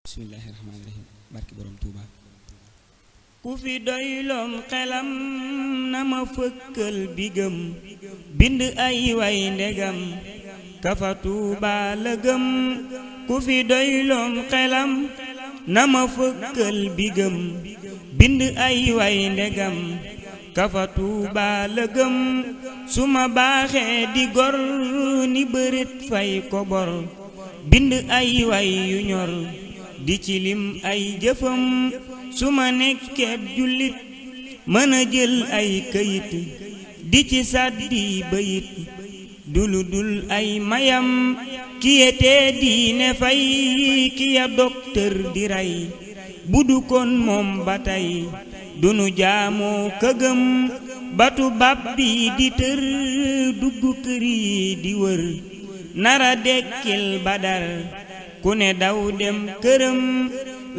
bismillahirrahmanirrahim barki borom Tuuba ku fi doyloom xelam na ma fëkkal bigëm bind ay way ndegam kafa Tuuba la gëm ku fi doyloom xelam na ma fëkkal bigëm bind ay way ndegam kafa Tuuba la gëm su ma baaxee di gor ni bërit fay ko bor bind ay way yu ñor di ci lim ay jëfam su ma nekkee jullit mën a jël ay këyit di ci sàddi bayit dulu dul ay mayam kiyetee diine fay kiya docteur di rey budu kon moom ba tey dunu jaamoo këgëm batu bab bi di tër dugg kër yi di wër nara dekkil badar ku ne daw dem këram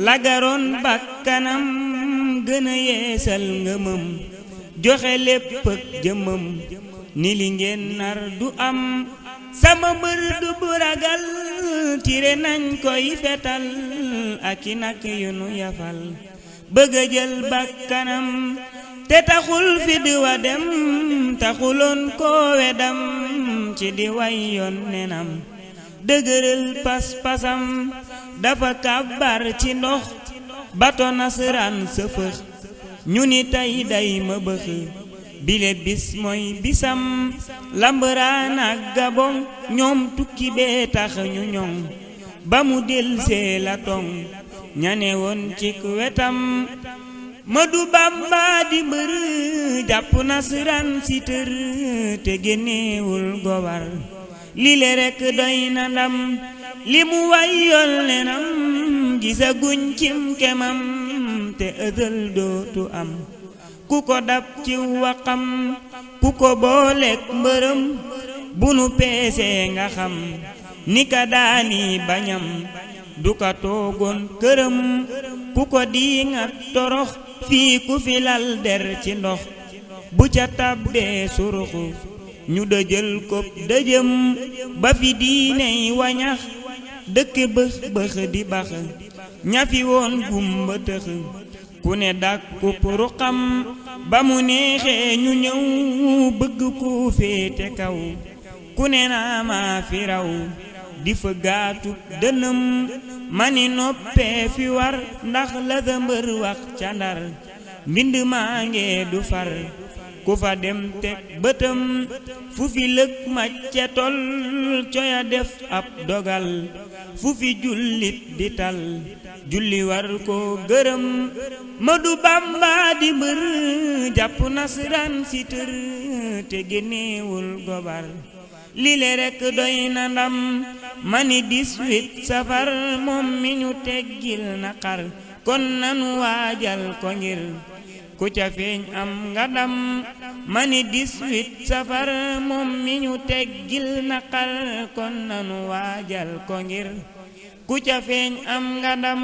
lagaroon bakkanam gën a yeesal ngëmam joxe lépp ak jëmam ni li ngeen nar du am sama mbër du bu ragal tire nañ koy fetal ak i nak yu nu yafal bëgg a jël bakkanam te taxul fi di wa dem taxuloon koo wedam ci di way yoon nenam dëgëral pas-pasam dafa kàbbar ci ndox bato nasaraan sëfëx ñu ni tey day ma bëx bile bis mooy bisam lambaraan ak gabon ñoom tukki bee tax ñu ñoŋ ba mu delsee la tong ñane woon cik wetam Madu Bamba di mbër jàpp nasaraan si tër te génnewul gowar lile rekk doy na ndam li mu wayool nenam gisaguñ cim kemam te ëdël dootu am ku ko dab ci waxam ku ko booleek mbërëm bu nu peesee nga xam ni ka daani bañam du ka toogoon këram ku ko diingat torox fii ku fi lal der ci ndox bu ca tabbee suruxu ñu dëjël ko dëjëm ba fi diiney wañax dëkk bëx bëx di bax ñafi woon gumba tëx ku ne dàkku ruqam ba mu neexee ñu ñëw bëgg ku féete kaw ku ne naa maa fi raw di fa gaatu dënëm mani noppee fi war ndax la da mbër wax ca Ndar mbind maa ngee du far ku fa dem teg bëtam fu fi lëg macce tol coya def ab dogal fu fi jullit di tal julli war ko gërëm Madu Bamba di mbër jàpp nasaraan si tër te génnewul gobar lile rekk doy na ndam mani 18 safar moom mi ñu teggil naqar kon nanu waajal ko ngir ku ca feeñ am nga dam mani 18 safar moom mi ñu teggil naqar kon nanu waajal ko ngir ku ca feeñ am nga dam